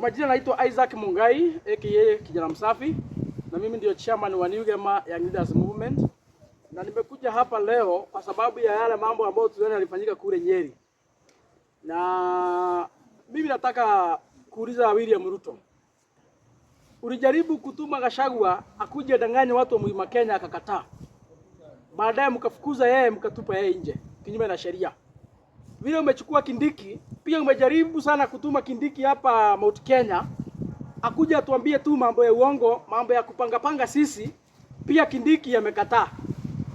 Majina naitwa Isaac Mungai aka Kijana Msafi, na mimi ndio chairman wa New Gema Young Leaders Movement, na nimekuja hapa leo kwa sababu ya yale mambo ambayo tuliona yalifanyika kule Nyeri, na mimi nataka kuuliza William Ruto, ulijaribu kutuma Gachagua akuje danganye watu wa Mlima Kenya, akakataa. Baadaye mkafukuza yeye, mkatupa yeye nje kinyume na sheria. Vile umechukua Kindiki, pia umejaribu sana kutuma Kindiki hapa Mount Kenya akuja atuambie tu mambo ya uongo, mambo ya kupangapanga sisi. Pia Kindiki amekataa.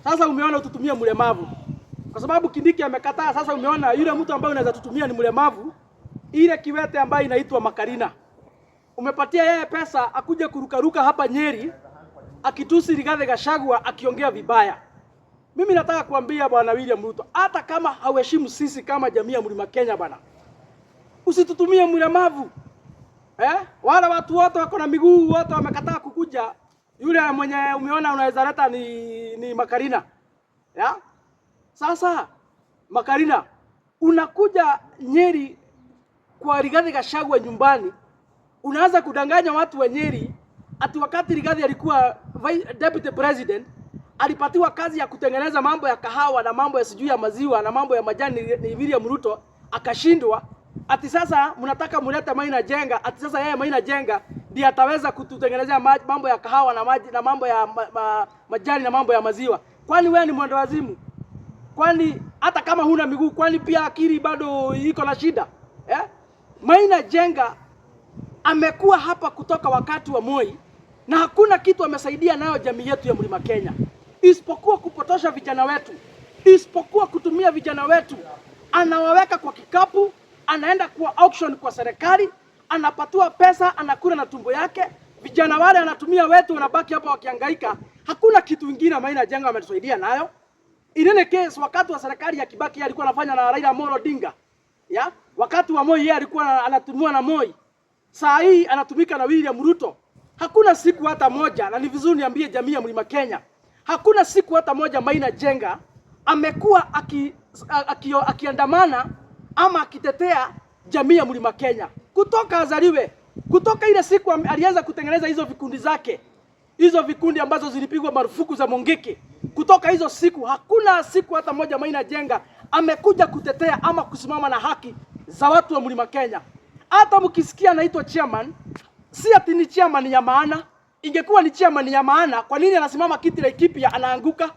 Sasa umeona ututumie mlemavu, kwa sababu Kindiki amekataa. Sasa umeona yule mtu ambaye unaweza tutumia ni mlemavu, ile kiwete ambayo inaitwa Makarina. Umepatia yeye pesa akuje kurukaruka hapa Nyeri akitusi Rigathi Gachagua akiongea vibaya. Mimi nataka kuambia Bwana William Ruto, hata kama hauheshimu sisi kama jamii ya Mlima Kenya bwana, usitutumie mlemavu eh? Wale watu wote wako na miguu wote wamekataa kukuja. Yule mwenye umeona unaweza leta ni Makarina ya? Sasa Makarina, unakuja Nyeri kwa Rigathi Gachagua nyumbani, unaanza kudanganya watu wa Nyeri ati wakati Rigathi alikuwa deputy president alipatiwa kazi ya kutengeneza mambo ya kahawa na mambo ya sijui ya maziwa na mambo ya majani ni William Ruto akashindwa. Ati sasa mnataka mulete Maina Njenga, ati sasa yeye Maina Njenga ndiye ataweza kututengenezea mambo ya kahawa na maji na mambo ya majani na mambo ya maziwa. Kwani wewe ni mwendo wazimu? Kwani hata kama huna miguu, kwani pia akili bado iko na shida eh? Maina Njenga amekuwa hapa kutoka wakati wa Moi na hakuna kitu amesaidia nayo jamii yetu ya Mlima Kenya isipokuwa kupotosha vijana wetu, isipokuwa kutumia vijana wetu. Anawaweka kwa kikapu, anaenda kwa auction kwa serikali, anapatiwa pesa, anakula na tumbo yake. Vijana wale anatumia wetu wanabaki hapa wakihangaika. Hakuna kitu kingine Maina Njenga ametusaidia nayo. In any case, wakati wa serikali ya Kibaki alikuwa anafanya na Raila Amolo Odinga. Ya? Wakati wa Moi yeye alikuwa anatumiwa na Moi. Saa hii anatumika na William Ruto. Hakuna siku hata moja, na ni vizuri niambie jamii ya Mlima Kenya, hakuna siku hata moja Maina Njenga amekuwa akiandamana ama akitetea jamii ya Mlima Kenya kutoka azaliwe, kutoka ile siku alianza kutengeneza hizo vikundi zake, hizo vikundi ambazo zilipigwa marufuku za Mungiki. Kutoka hizo siku hakuna siku hata moja Maina Njenga amekuja kutetea ama kusimama na haki za watu wa Mlima Kenya. Hata mkisikia anaitwa chairman, si ati ni chairman ya maana. Ingekuwa ni chairman ya maana, kwa nini anasimama kiti Laikipia anaanguka?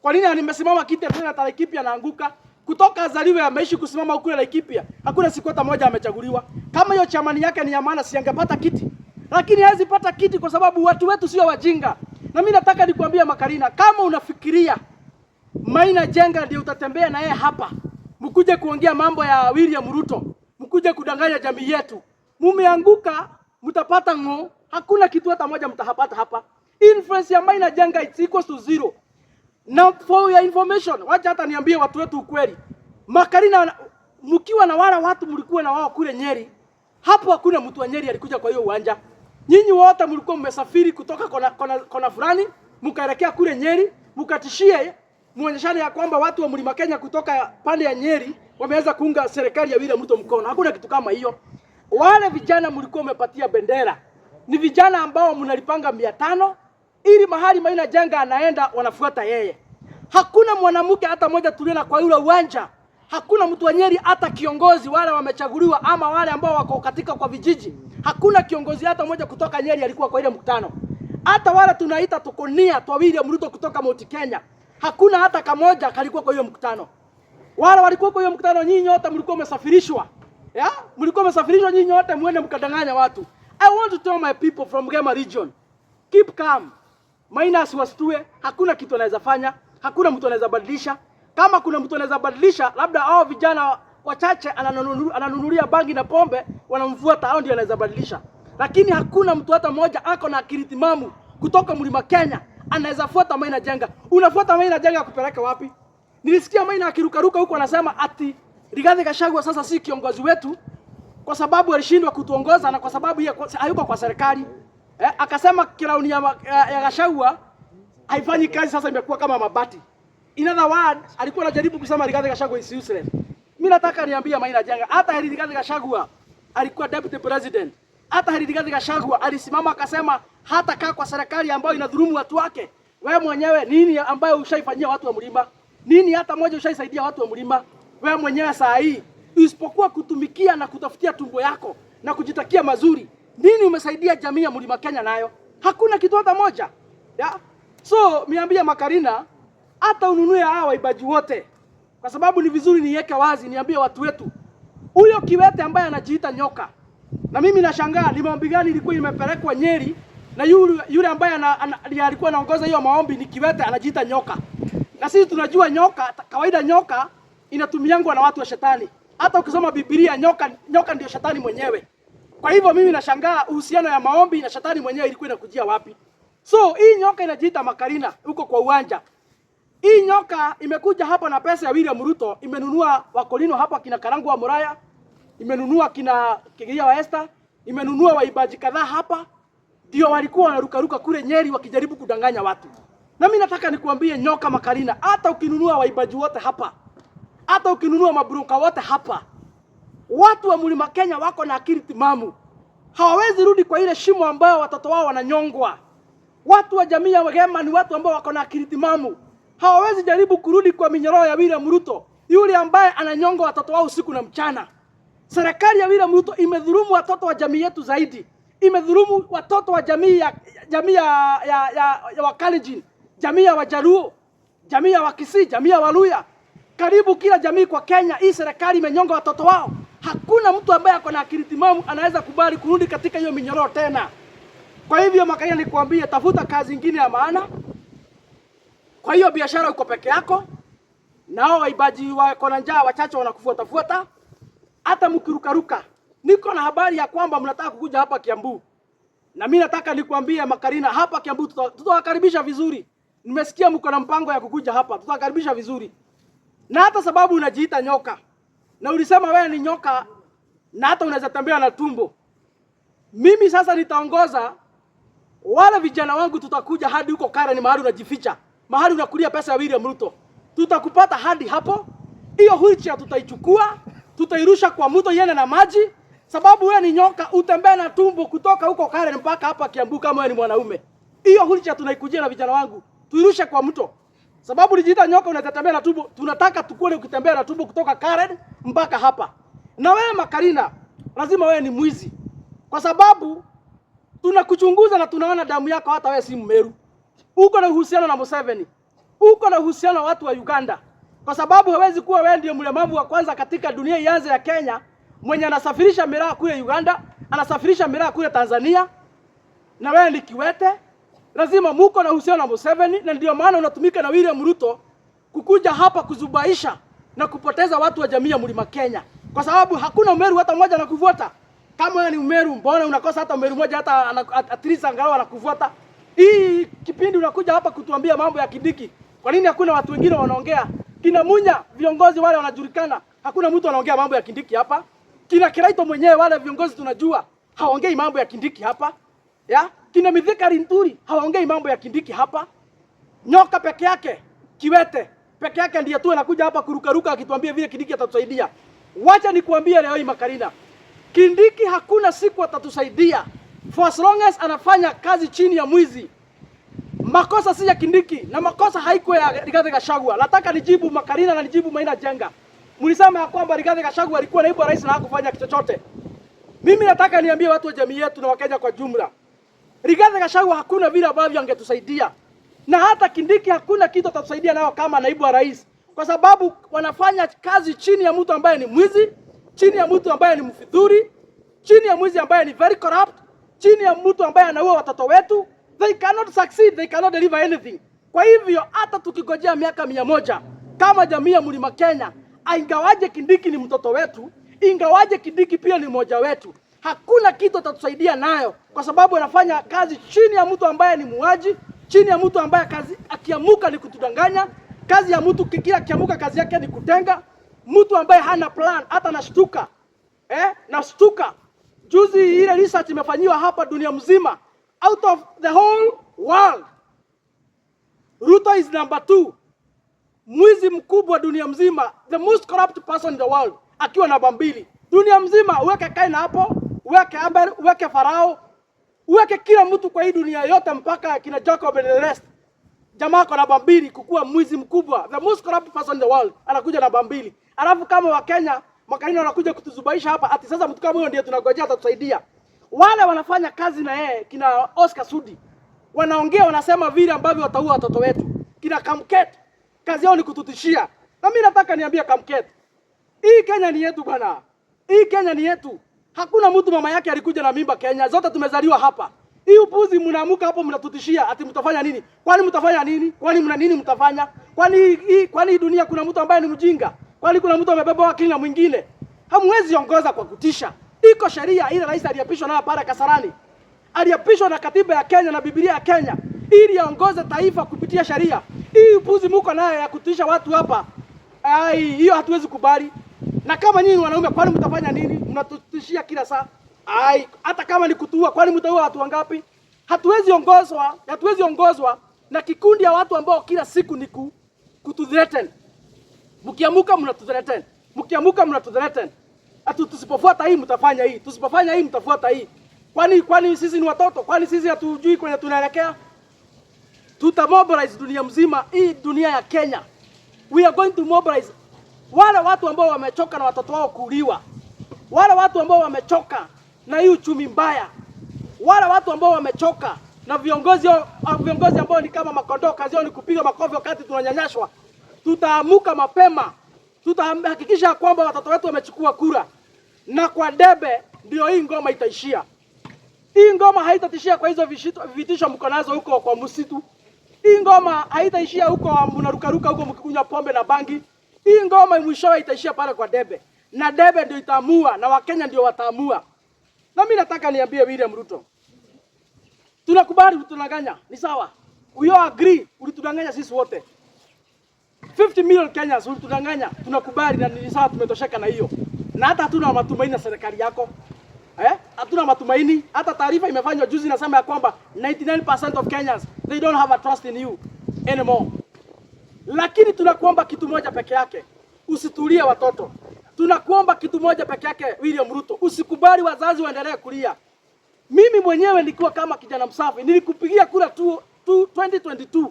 Kwa nini amesimama kiti ya seneta Laikipia anaanguka? Kutoka azaliwe ameishi kusimama huko Laikipia, hakuna siku hata moja amechaguliwa. Kama hiyo chairman yake ni ya maana, si angepata kiti? Lakini hawezi pata kiti kwa sababu watu wetu sio wajinga. Na mimi nataka nikwambie Makarina, kama unafikiria Maina Njenga ndio utatembea na yeye hapa, mkuje kuongea mambo ya William Ruto, mkuje kudanganya jamii yetu, mumeanguka, mtapata ng'o. Hakuna kitu hata moja mtapata hapa. Influence ya Maina Njenga it's equals to zero. Now for your information, wacha hata niambie watu wetu ukweli. Makarina, mkiwa na wale watu mlikuwa na wao kule Nyeri, hapo hakuna mtu wa Nyeri alikuja kwa hiyo uwanja. Nyinyi wote mlikuwa mmesafiri kutoka kona, kona, kona fulani mkaelekea kule Nyeri, mkatishie muonyeshane ya kwamba watu wa Mlima Kenya kutoka pande ya Nyeri wameweza kuunga serikali ya William Ruto mkono. Hakuna kitu kama hiyo. Wale vijana mlikuwa umepatia bendera ni vijana ambao mnalipanga 500 ili mahali Maina Njenga anaenda wanafuata yeye. Hakuna mwanamke hata mmoja tuliona kwa yule uwanja. Hakuna mtu wa Nyeri hata kiongozi wale wamechaguliwa ama wale ambao wako katika kwa vijiji. Hakuna kiongozi hata mmoja kutoka Nyeri alikuwa kwa ile mkutano. Hata wale tunaita tukonia twa William Ruto kutoka Mount Kenya. Hakuna hata kamoja kalikuwa kwa hiyo mkutano. Wale walikuwa kwa hiyo mkutano, nyinyi wote mlikuwa mmesafirishwa. Ya? Mlikuwa mmesafirishwa nyinyi wote muende mkadanganya watu. I want to tell my people from Gema region, keep calm. Maina asiwastue, hakuna kitu anaweza fanya, hakuna mtu anaweza badilisha. Kama kuna mtu anaweza badilisha, labda hao vijana wachache ananunulia bangi na pombe, wanamfuata, hao ndio anaweza badilisha. Lakini hakuna mtu hata mmoja ako na akili timamu kutoka Mlima Kenya anaweza fuata Maina Njenga. Unafuata Maina Njenga kupeleka wapi? Nilisikia Maina akirukaruka huko anasema ati Rigathi Gachagua sasa si kiongozi wetu kwa sababu alishindwa kutuongoza na kwa sababu yeye hayuko kwa serikali. Eh, akasema crown ya Gachagua haifanyi kazi, sasa imekuwa kama mabati. In other words, alikuwa anajaribu kusema Rigathi Gachagua is useless. Mimi nataka niambie Maina Njenga, hata Rigathi Gachagua alikuwa deputy president. Hata Rigathi Gachagua alisimama akasema hata kaa kwa serikali ambayo inadhulumu watu wake. Wewe mwenyewe nini ambayo ushaifanyia watu wa mlima? Nini hata moja ushaisaidia watu wa mlima? Wewe mwenyewe saa hii isipokuwa kutumikia na kutafutia tumbo yako na kujitakia mazuri, nini umesaidia jamii ya mlima Kenya nayo? Hakuna kitu hata moja ya? So miambia Makarina, hata ununue hawa waibaji wote, kwa sababu ni vizuri niweke wazi, niambie watu wetu, huyo kiwete ambaye anajiita nyoka, na mimi nashangaa ni maombi gani ilikuwa imepelekwa Nyeri na yule ambaye alikuwa anaongoza hiyo maombi ni kiwete anajiita nyoka, na sisi tunajua nyoka, kawaida nyoka inatumiangwa na watu wa shetani. Hata ukisoma Biblia nyoka ndio shetani mwenyewe. Kwa hivyo mimi nashangaa uhusiano ya maombi na shetani mwenyewe ilikuwa inakujia wapi? So hii nyoka inajiita Makarina huko kwa uwanja. Hii nyoka imekuja hapa na pesa ya William Ruto, imenunua wakolino hapa kina Karangu wa Muraya, imenunua kina Kigia wa Esther, imenunua waibaji kadhaa hapa, ndio walikuwa wanarukaruka kule Nyeri wakijaribu kudanganya watu. Na mimi nataka nikuambie nyoka Makarina, hata ukinunua waibaji wote hapa, hata ukinunua mabroka wote hapa, watu wa Mlima Kenya wako na akili timamu, hawawezi rudi kwa ile shimo ambayo watoto wao wananyongwa. Watu wa jamii ya Wagema ni watu ambao wako na akili timamu, hawawezi jaribu kurudi kwa minyororo ya William Ruto, yule ambaye ananyonga watoto wao usiku na mchana. Serikali ya William Ruto imedhulumu watoto wa jamii yetu zaidi, imedhulumu watoto wa jamii ya Wakalenjin, jamii ya Wajaluo, jamii ya Wakisii, jamii ya Waluya, karibu kila jamii kwa Kenya. Hii serikali imenyonga watoto wao. Hakuna mtu ambaye ako na akili timamu anaweza kubali kurudi katika hiyo minyororo tena. Kwa hivyo Makarina, nikuambie, tafuta kazi ingine ya maana. Kwa hiyo biashara uko peke yako, nao waibaji wako na njaa wachache wanakufuatafuata, hata mkirukaruka. Niko na habari ya kwamba mnataka kukuja hapa Kiambu, na mimi nataka nikuambie Makarina, hapa Kiambu tutawakaribisha vizuri. Nimesikia mko na mpango ya kukuja hapa, tutawakaribisha vizuri. Na hata sababu unajiita nyoka na ulisema wewe ni nyoka na hata unaweza tembea na tumbo. Mimi sasa nitaongoza wale vijana wangu, tutakuja hadi huko Karen, mahali unajificha, mahali unakulia pesa ya William Ruto. Tutakupata hadi hapo. Hiyo wheelchair tutaichukua, tutairusha kwa mto iende na maji, sababu wewe ni nyoka, utembee na tumbo kutoka huko Karen mpaka hapa Kiambu kama wewe ni mwanaume. Hiyo wheelchair tunaikujia na vijana wangu, tuirushe kwa mto. Sababu ulijiita nyoka unatembea na tumbo, tunataka tukuone ukitembea na tumbo kutoka Karen mpaka hapa. Na wewe Makarina, lazima wewe ni mwizi, kwa sababu tunakuchunguza na tunaona damu yako, hata wewe si Mmeru. Uko na uhusiano na Museveni, uko na uhusiano na watu wa Uganda, kwa sababu hawezi kuwa wewe ndio mlemavu wa kwanza katika dunia ianze ya Kenya mwenye anasafirisha miraa kule Uganda, anasafirisha miraa kule Tanzania, na wewe ni kiwete. Lazima muko na uhusiano na Museveni, na ndio maana unatumika na William Ruto kukuja hapa kuzubaisha na kupoteza watu wa jamii ya Mlima Kenya, kwa sababu hakuna Mmeru hata mmoja anakufuata. Kama wewe ni Mmeru, mbona unakosa hata Mmeru mmoja hata at least angalau anakufuata? Hii kipindi unakuja hapa kutuambia mambo ya Kindiki, kwa nini hakuna watu wengine wanaongea? Kina Munya, viongozi wale wanajulikana, hakuna mtu anaongea mambo ya Kindiki hapa. Kina Kiraito mwenyewe, wale viongozi tunajua hawaongei mambo ya Kindiki hapa ya kina Mithika Linturi hawaongei mambo ya Kindiki hapa. Nyoka peke yake, kiwete peke yake ndiye tu anakuja hapa kurukaruka akituambia vile Kindiki atatusaidia. Wacha nikuambie leo hii Makarina, Kindiki hakuna siku atatusaidia for as long as anafanya kazi chini ya mwizi. Makosa si ya Kindiki na makosa haiko ya Rigathi Gachagua. Nataka nijibu Makarina na nijibu Maina Njenga. Mlisema ya kwamba Rigathi Gachagua alikuwa naibu wa rais na hakufanya kitu chochote. Mimi nataka niambie watu wa jamii yetu na Wakenya kwa jumla, Rigathi Gachagua hakuna vile ambavyo angetusaidia, na hata Kindiki hakuna kitu atatusaidia nayo kama naibu wa rais, kwa sababu wanafanya kazi chini ya mtu ambaye ni mwizi, chini ya mtu ambaye ni mfidhuri, chini ya mwizi ambaye ni very corrupt, chini ya mtu ambaye anaua watoto wetu. They cannot succeed, they cannot deliver anything. Kwa hivyo hata tukigojea miaka 100 kama jamii ya Mlima Kenya, ingawaje Kindiki ni mtoto wetu, ingawaje Kindiki pia ni mmoja wetu, hakuna kitu atatusaidia nayo, kwa sababu anafanya kazi chini ya mtu ambaye ni muuaji, chini ya mtu ambaye kazi akiamuka ni kutudanganya. Kazi ya mtu kila akiamuka kazi yake ni kutenga, mtu ambaye hana plan, hata nashtuka nashtuka. Juzi ile research imefanyiwa hapa dunia mzima, out of the whole world, Ruto is number two, mwizi mkubwa dunia mzima, the most corrupt person in the world, akiwa namba mbili dunia mzima. Uweke China hapo. uweke Abel, uweke Farao, uweke kila mtu kwa hii dunia yote mpaka kina Jacob and the rest. Jamaa ako namba mbili kukuwa mwizi mkubwa, the most corrupt person in the world, anakuja namba mbili. Alafu kama Wakenya makarini wanakuja kutuzubaisha hapa ati sasa mtu kama huyo ndiye tunagojea atatusaidia. Wale wanafanya kazi na yeye kina Oscar Sudi wanaongea, wanasema vile ambavyo wataua watoto wetu. Kina Kamket kazi yao ni kututishia. Na mimi nataka niambie Kamket, hii Kenya ni yetu bwana, hii Kenya ni yetu. Hakuna mtu mama yake alikuja na mimba Kenya, zote tumezaliwa hapa. Hii upuzi mnaamuka hapo mnatutishia ati mtafanya nini? Kwani mtafanya nini? Kwani mna nini mtafanya? Kwani hii kwani hii dunia kuna mtu ambaye ni mjinga? Kwani kuna mtu amebeba akili na mwingine? Hamwezi ongoza kwa kutisha. Iko sheria ile rais aliapishwa nayo pale Kasarani. Aliapishwa na katiba ya Kenya na Biblia ya Kenya ili aongoze taifa kupitia sheria. Hii upuzi muko nayo ya kutisha watu hapa, ai, hiyo hatuwezi kubali. Na kama nyinyi wanaume, kwani mtafanya nini? Mnatutishia kila saa. Ai, hata kama ni kutuua, kwani mtaua watu wangapi? Hatuwezi ongozwa na kikundi ya watu ambao kila siku ni kututhreaten. Mkiamuka mnatuthreaten, mkiamuka mnatuthreaten. Atu tusipofuata hii mtafanya hii, tusipofanya hii mtafuata hii. Kwani sisi ni watoto? Kwani sisi hatujui kwenye tunaelekea? Tutamobilize dunia mzima, hii dunia ya Kenya. We are going to mobilize wale watu ambao wamechoka na watoto wao kuuliwa, wale watu ambao wamechoka na hii uchumi mbaya, wale watu ambao wamechoka na viongozi ambao ni kama makondoo, kazi yao ni kupiga makofi wakati tunanyanyaswa. Tutaamuka mapema, tutahakikisha kwamba watoto wetu wamechukua kura, na kwa debe ndio hii ngoma itaishia. Hii ngoma haitatishia kwa hizo vitisho mko nazo huko kwa msitu. Hii ngoma haitaishia huko mnarukaruka huko mkikunywa pombe na bangi. Hii ngoma mwishowe itaishia pale kwa debe, na debe ndio itaamua, na Wakenya ndio wataamua. Na mimi nataka niambie William Ruto, tunakubali ulitudanganya, ni sawa. We all agree ulitudanganya sisi wote. 50 million Kenyans ulitudanganya, tunakubali na ni sawa, tumetosheka na hiyo, na hata hatuna matumaini na serikali yako. Eh? Hatuna matumaini. Hata taarifa imefanywa juzi nasema ya kwamba 99% of Kenyans, they don't have a trust in you anymore. Lakini tunakuomba kitu moja peke yake, usitulie watoto. Tunakuomba kitu moja peke yake, William Ruto, usikubali wazazi waendelee kulia. Mimi mwenyewe nikiwa kama kijana msafi nilikupigia kura tu 2022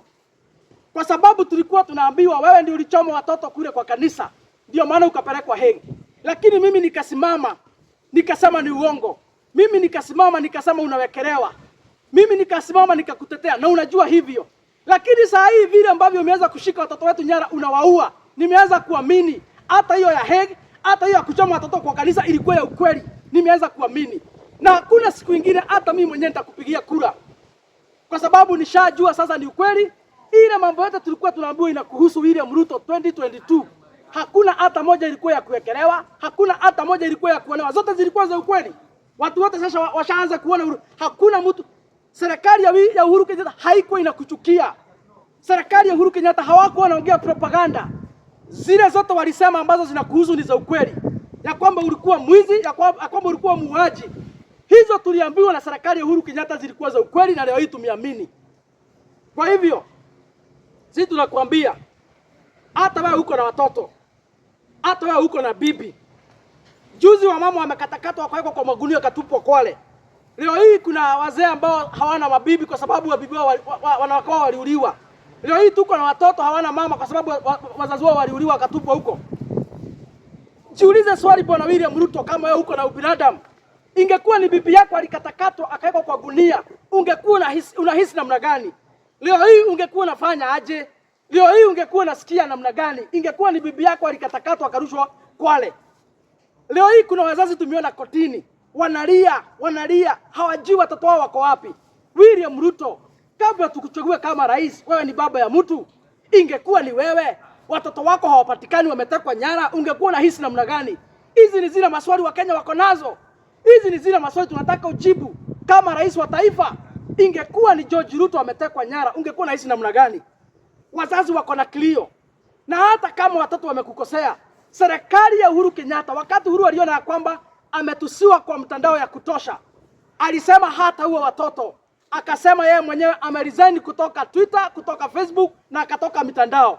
kwa sababu tulikuwa tunaambiwa wewe ndio ulichoma watoto kule kwa kanisa, ndio maana ukapelekwa Hague. Lakini mimi nikasimama nikasema ni uongo. Mimi nikasimama nikasema unawekelewa. Mimi nikasimama nikakutetea, na unajua hivyo. Lakini saa hii vile ambavyo umeanza kushika watoto wetu nyara, unawaua, nimeanza kuamini hata hiyo ya Hague, hata hiyo ya kuchoma watoto kwa kanisa ilikuwa ya ukweli. Nimeanza kuamini, na hakuna siku ingine hata mimi mwenyewe nitakupigia kura, kwa sababu nishajua sasa ni ukweli. Ile mambo yote tulikuwa tunaambiwa inakuhusu William Ruto 2022, hakuna hata moja ilikuwa ya kuwekelewa, hakuna hata moja ilikuwa ya kuonewa, zote zilikuwa za ukweli. Watu wote sasa washaanza kuona uhuru. Hakuna mtu, serikali ya Uhuru Kenyatta haikuwa inakuchukia. Serikali ya Uhuru Kenyatta hawakuwa wanaongea propaganda. Zile zote walisema ambazo zinakuhusu ni za ukweli, ya kwamba ulikuwa mwizi, ya kwamba ulikuwa muuaji. Hizo tuliambiwa na serikali ya Uhuru Kenyatta zilikuwa za ukweli, na leo hii tumeamini. Kwa hivyo sisi tunakuambia hata wewe uko na watoto, hata wewe uko na bibi. Juzi wamama wamekatakatwa wakawekwa kwa magunia wakatupwa Kwale. Leo hii kuna wazee ambao hawana mabibi kwa sababu wabibi wao wanawake wao waliuliwa. Leo hii tuko na watoto hawana mama kwa sababu wazazi wao waliuliwa wakatupwa huko. Jiulize swali, Bwana William Ruto, kama wewe uko na ubinadamu, ingekuwa ni bibi yako alikatakatwa akawekwa kwa gunia, ungekuwa unahisi namna gani? Leo hii ungekuwa unafanya aje? Leo hii ungekuwa unasikia namna gani? Ingekuwa ni bibi yako alikatakatwa akarushwa Kwale. Leo hii kuna wazazi tumeona kotini wanalia, wanalia, hawajui watoto wao wako wapi. William Ruto, kabla tukuchague kama rais, wewe ni baba ya mtu. Ingekuwa ni wewe, watoto wako hawapatikani, wametekwa nyara, ungekuwa unahisi namna gani? Hizi ni zile maswali Wakenya wako nazo. Hizi ni zile maswali tunataka ujibu kama rais wa taifa. Ingekuwa ni George Ruto ametekwa nyara, ungekuwa unahisi namna gani? Wazazi wako na kilio, na hata kama watoto wamekukosea, serikali ya Uhuru Kenyatta, wakati Uhuru aliona ya kwamba ametusiwa kwa mtandao ya kutosha, alisema hata huo watoto, akasema yeye mwenyewe ameresign kutoka Twitter, kutoka Facebook na akatoka mitandao.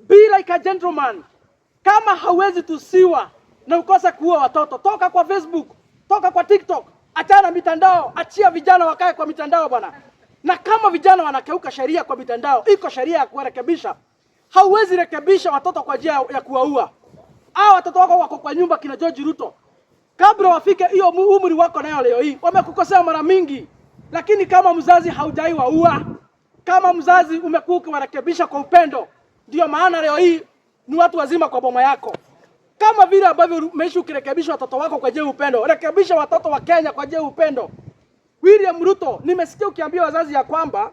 Be like a gentleman. Kama hauwezi tusiwa na ukose kuua watoto, toka kwa Facebook. Toka kwa TikTok, achana na mitandao, achia vijana wakae kwa mitandao bwana. Na kama vijana wanakeuka sheria kwa mitandao, iko sheria ya kuwarekebisha. Hauwezi rekebisha watoto kwa njia ya kuwaua. Hao watoto wako wako kwa nyumba kina George Ruto, kabla wafike hiyo umri wako nayo leo hii, wamekukosea mara mingi, lakini kama mzazi haujai waua, kama mzazi umekuwa ukiwarekebisha kwa upendo, ndio maana leo hii ni watu wazima kwa boma yako. Kama vile ambavyo umeishi ukirekebisha watoto wako kwa njia ya upendo, rekebisha watoto wa Kenya kwa njia ya upendo. William Ruto, nimesikia ukiambia wazazi ya kwamba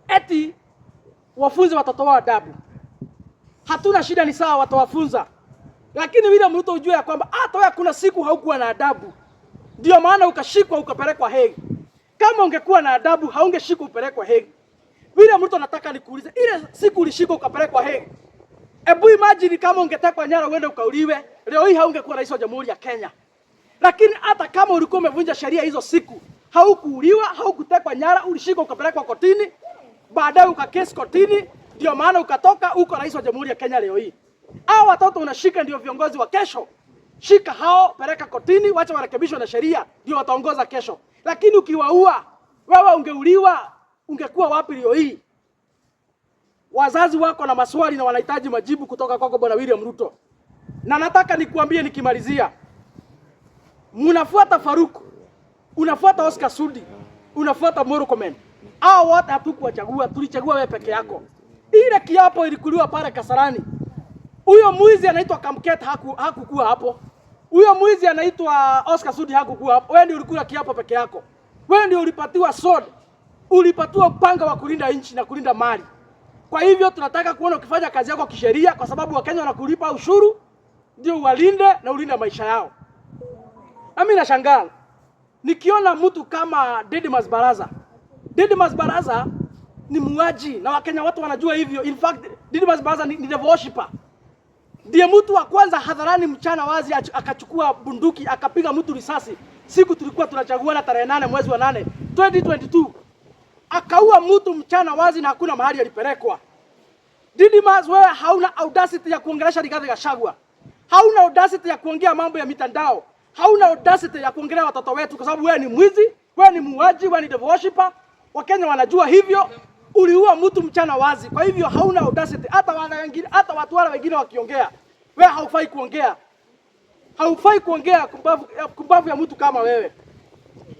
eti wafunze watoto wao adabu. Hatuna shida, ni sawa, watawafunza, lakini William Ruto ujue ya kwamba hata wewe kuna siku haukuwa na adabu, ndio maana ukashikwa ukapelekwa Hague. Kama ungekuwa na adabu haungeshikwa upelekwa Hague. William Ruto, nataka nikuulize, ile siku ulishikwa ukapelekwa Hague, ebu imagine kama ungetekwa nyara uende ukauliwe, leo hii haungekuwa rais wa Jamhuri ya Kenya. Lakini hata kama ulikuwa umevunja sheria hizo siku, haukuuliwa, haukutekwa nyara, ulishikwa ukapelekwa kotini, baadaye ukakesi kotini, ndio maana ukatoka uko rais wa Jamhuri ya Kenya leo hii. Hao watoto unashika ndio viongozi wa kesho. Shika hao, peleka kotini, wacha warekebishwe na sheria, ndio wataongoza kesho. Lakini ukiwaua, wewe ungeuliwa, ungekuwa wapi leo hii? Wazazi wako na maswali na wanahitaji majibu kutoka kwako Bwana William Ruto. Na nataka nikuambie nikimalizia, mnafuata Faruku, unafuata Oscar Sudi, unafuata Murkomen. Hao wote hatukuwachagua, tulichagua wewe peke yako. Ile kiapo ilikuliwa pale Kasarani. Huyo mwizi anaitwa Kamket hakukuwa hapo. Huyo mwizi anaitwa Oscar Sudi hakukuwa hapo. Wewe ndio ulikula kiapo peke yako. Wewe ndio ulipatiwa sword, ulipatiwa upanga wa kulinda nchi na kulinda mali. Kwa hivyo tunataka kuona ukifanya kazi yako kisheria, kwa sababu Wakenya wanakulipa ushuru ndio uwalinde na ulinde maisha yao. Na mimi nashangaa nikiona mtu kama Didmus Barasa. Didmus Barasa ni muuaji na Wakenya watu wanajua hivyo. In fact, Didmus Barasa ni devil worshipper. Ndiye mtu wa kwanza hadharani mchana wazi akachukua bunduki akapiga mtu risasi siku tulikuwa tunachaguana tarehe 8 mwezi wa 8 2022, akaua mtu mchana wazi na hakuna mahali alipelekwa. Didmus, wewe hauna audacity ya kuongelesha Rigathi Gachagua, hauna audacity ya kuongea mambo ya mitandao, hauna audacity ya kuongelea watoto wetu, kwa sababu wewe ni mwizi, wewe ni muuaji, wewe ni devil worshipper. Wakenya wanajua hivyo. Uliua mtu mchana wazi, kwa hivyo hauna audacity. Hata wale wengine, hata watu wale wengine wakiongea, wewe haufai kuongea, haufai kuongea. Kumbavu, kumbavu ya mtu kama wewe.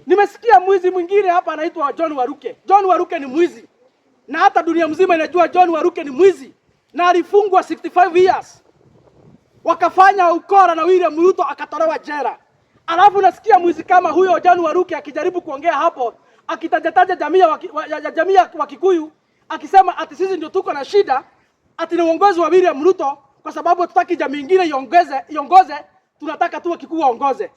Nimesikia mwizi mwingine hapa anaitwa John Waruke. John Waruke ni mwizi, na hata dunia mzima inajua John Waruke ni mwizi, na alifungwa 65 years, wakafanya ukora na William Ruto akatolewa jela. Alafu nasikia mwizi kama huyo John Waruke akijaribu kuongea hapo, akitajataja jamii ya Wakikuyu, akisema ati sisi ndio tuko na shida, ati ni uongozi wa William Ruto kwa sababu hatutaki jamii ingine iongoze, tunataka tu Wakikuyu waongoze.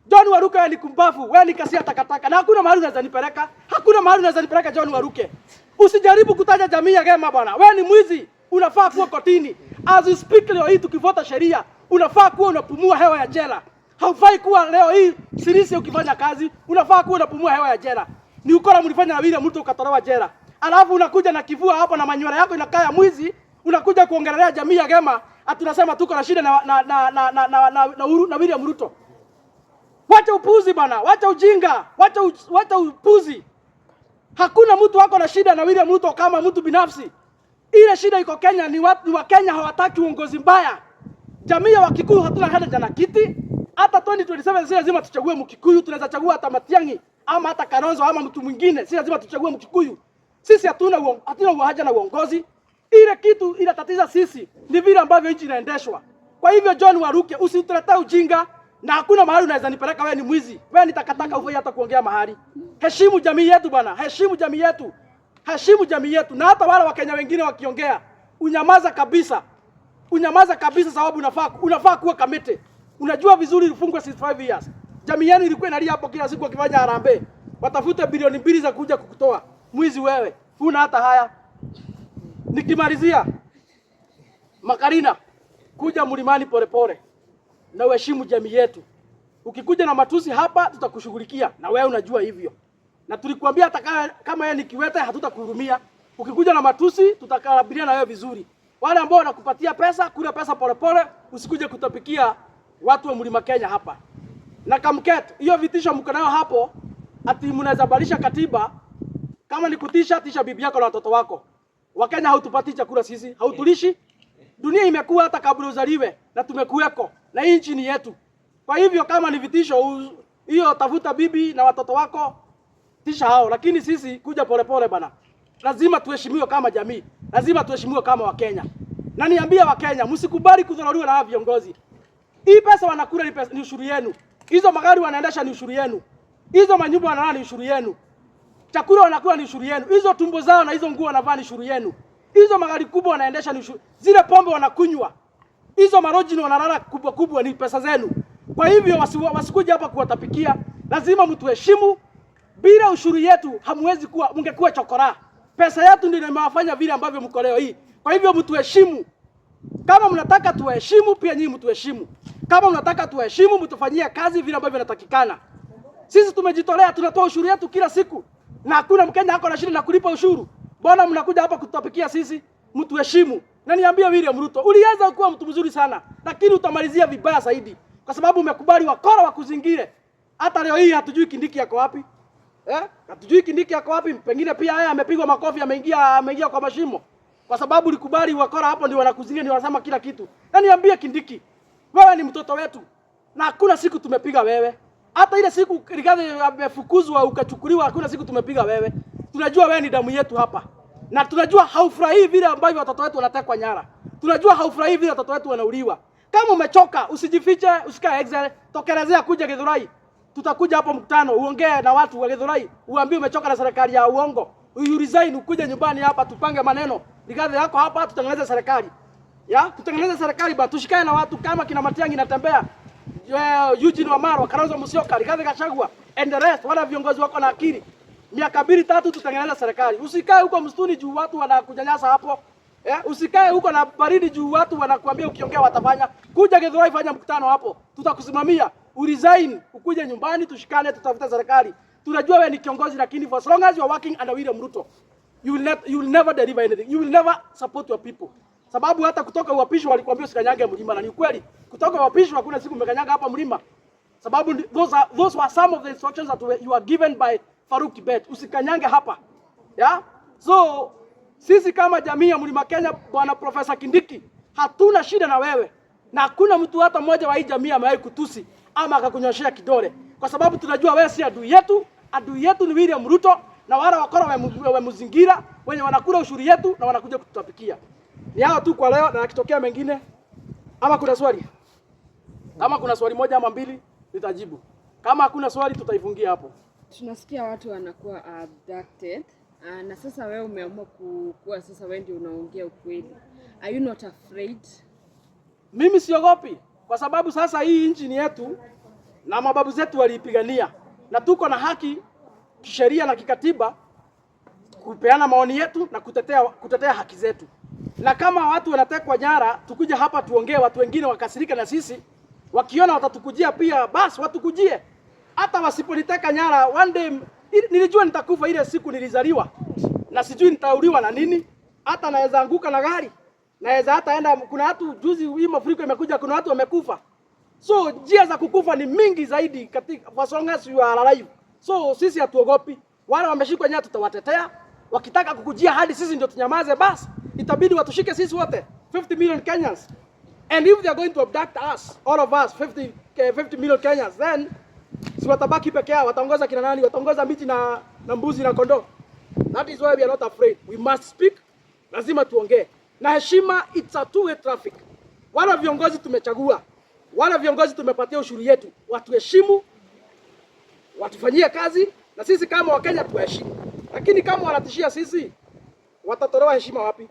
John Waruke, wewe ni kumbavu, wewe ni kasia takataka, na hakuna mahali unaweza nipeleka, hakuna mahali unaweza nipeleka John Waruke. Usijaribu kutaja jamii ya Gema bwana, wewe ni mwizi, unafaa kuwa kotini. As you speak leo hii tukifuata sheria, unafaa kuwa unapumua hewa ya jela. Haufai kuwa leo hii Sirisia ukifanya kazi, unafaa kuwa unapumua hewa ya jela. Ni ukora mlifanya na William Ruto ukatolewa jela. Alafu unakuja na kifua hapo na manywele yako inakaa ya mwizi, unakuja kuongelea jamii ya Gema, ati unasema tuko na shida na William Ruto. Wacha upuzi bana, wacha ujinga, wacha upuzi. Hakuna mtu wako na shida na William Ruto kama mtu binafsi. Ile shida iko Kenya ni watu wa Kenya hawataki uongozi mbaya. Jamii ya Wakikuyu hatuna haja na kiti. Hata 2027 si lazima tuchague Mkikuyu, tunaweza chagua hata Matiang'i ama hata Kalonzo ama mtu mwingine. Si lazima tuchague Mkikuyu. Sisi hatuna haja na uongozi. Ile kitu inatatiza sisi ni vile ambavyo nchi inaendeshwa. Kwa hivyo John Waruke, usituletee ujinga na hakuna mahali unaweza nipeleka. Wewe ni mwizi, wewe ni takataka, hufai hata kuongea mahali. Heshimu jamii yetu bwana, heshimu jamii yetu, heshimu jamii yetu. Na hata wale Wakenya wengine wakiongea, unyamaza kabisa, unyamaza kabisa, sababu unafaa kuwa Kamiti. Unajua vizuri ulifungwa 65 years. Jamii yenu ilikuwa inalia hapo kila siku wakifanya harambee, watafute bilioni 2 za kuja kukutoa. Mwizi wewe, huna hata haya. Nikimalizia, Makarina, kuja mlimani polepole na uheshimu jamii yetu. Ukikuja na matusi hapa tutakushughulikia, na wewe unajua hivyo, na tulikuambia hata kama yeye ni kiwete hatutakuhurumia. Ukikuja na matusi tutakabiliana na wewe vizuri. Wale ambao wanakupatia pesa, kula pesa polepole, usikuje kutapikia watu wa Mlima Kenya hapa. Na Kamket, hiyo vitisho mko nayo hapo ati mnaweza badilisha katiba, kama ni kutisha, tisha bibi yako na watoto wako. Wakenya hautupatii chakula sisi, hautulishi. Dunia imekuwa hata kabla uzaliwe na tumekuweko na hii nchi ni yetu. Kwa hivyo kama ni vitisho hiyo, tafuta bibi na watoto wako, tisha hao, lakini sisi kuja polepole bana. Lazima tuheshimiwe kama jamii, lazima tuheshimiwe kama Wakenya. Na niambie Wakenya, msikubali kudharauliwa na hawa viongozi. Hii pesa wanakula ni pesa, ni ushuru yenu. Hizo magari wanaendesha ni ushuru yenu. Hizo manyumba wanalala ni ushuru yenu. Chakula wanakula ni ushuru yenu. Hizo tumbo zao na hizo nguo wanavaa ni ushuru yenu. Hizo magari kubwa wanaendesha ni ushuru. Zile pombe wanakunywa. Hizo malodge wanalala kubwa kubwa ni pesa zenu. Kwa hivyo wasikuja hapa kuwatapikia. Lazima mtuheshimu. Bila ushuru yetu hamwezi kuwa, mngekuwa chokora. Pesa yetu ndio imewafanya vile ambavyo mko leo hii. Kwa hivyo mtuheshimu. Kama mnataka tuwaheshimu, pia nyinyi mtuheshimu. Kama mnataka tuwaheshimu, mtufanyie kazi vile ambavyo inatakikana. Sisi tumejitolea, tunatoa ushuru yetu kila siku, na hakuna Mkenya ako na shida na kulipa ushuru. Mbona mnakuja hapa kututapikia sisi? Mtuheshimu. Na niambie William Ruto, ulianza kuwa mtu mzuri sana, lakini utamalizia vibaya zaidi, kwa sababu umekubali wakora wakuzingire. Hata leo hii hatujui Kindiki yako wapi. Eh? Hatujui Kindiki yako wapi. Pengine pia yeye amepigwa makofi, ameingia kwa mashimo. Kwa sababu ulikubali wakora hapo ndio wanakuzingira, ndio wanasema kila kitu. Na niambie Kindiki, wewe ni mtoto wetu. Na hakuna siku tumepiga wewe. Hata ile siku Rigathi amefukuzwa ukachukuliwa, hakuna siku tumepiga wewe. Tunajua wewe ni damu yetu hapa. Na tunajua haufurahii vile ambavyo watoto wetu wanatekwa nyara. Tunajua haufurahii vile watoto wetu wanauliwa. Kama umechoka, usijifiche, usikae exile, tokelezea kuja Githurai. Tutakuja hapo mkutano, uongee na watu wa Githurai, uambie umechoka na serikali ya uongo. You resign, ukuje nyumbani hapa tupange maneno. Rigathi yako hapa, tutengeneze serikali. Ya, tutengeneze serikali ba tushikae na watu kama kina Matiang'i natembea. Eugene Wamalwa, Kalonzo Musyoka, Rigathi Gachagua and the rest, wala viongozi wako na akili. Miaka mbili tatu tutengeneze serikali. Usikae huko msituni juu watu wanakunyanyasa hapo. Eh, usikae huko na baridi juu watu wanakuambia ukiongea watafanya. Kuja Githurai, fanya mkutano hapo. Tutakusimamia. Uresign, ukuje nyumbani tushikane, tutafute serikali. Tunajua wewe ni kiongozi, lakini for as long as you are working under William Ruto, you will not, you will never deliver anything. You will never support your people. Sababu hata kutoka uapisho walikwambia usikanyage mlima, na ni kweli. Kutoka uapisho hakuna siku umekanyaga hapa mlima. Sababu those were some of the instructions that you were given by Farouk Kibet. Usikanyange hapa. Yeah? So sisi kama jamii ya Mlima Kenya, Bwana Profesa Kindiki, hatuna shida na wewe. Na hakuna mtu hata mmoja wa hii jamii amewahi kutusi ama akakunyoshea kidole, kwa sababu tunajua wewe si adui yetu. Adui yetu ni William Ruto na wale wakora wamemzingira wenye wanakula ushuru yetu na wanakuja kututapikia. Ni hao tu kwa leo, na akitokea mengine ama kuna swali, kama kuna swali moja ama mbili nitajibu. Kama hakuna swali tutaifungia hapo. Tunasikia watu wanakuwa abducted na sasa wewe umeamua kuwa sasa wewe ndio unaongea ukweli. Are you not afraid? Mimi siogopi kwa sababu sasa hii nchi ni yetu na mababu zetu waliipigania, na tuko na haki kisheria na kikatiba kupeana maoni yetu na kutetea haki zetu. Na kama watu wanatekwa nyara, tukuja hapa tuongee, watu wengine wakasirika na sisi, wakiona watatukujia pia, basi watukujie. Hata wasiponiteka nyara, one day nilijua nitakufa ile siku nilizaliwa, na sijui nitauliwa na nini. Hata naweza anguka na gari, naweza hata enda. Kuna watu juzi hii mafuriko imekuja, kuna watu wamekufa. So njia za kukufa ni mingi zaidi katika, for as long as you are alive. So sisi hatuogopi. Wale wameshikwa nyara tutawatetea. Wakitaka kukujia hadi sisi ndio tunyamaze, basi itabidi watushike sisi wote 50 million Kenyans. And if they are going to abduct us, all of us 50 million Kenyans, then si watabaki peke yao, wataongoza kina nani? Wataongoza miti na mbuzi na kondoo. That is why we are not afraid. We must speak. Lazima tuongee. Na heshima, it's a two way traffic. Wale viongozi tumechagua, wale viongozi tumepatia ushuru yetu, watuheshimu, watufanyie kazi, na sisi kama Wakenya tuwaheshimu. Lakini kama wanatishia sisi, watatolewa heshima wapi?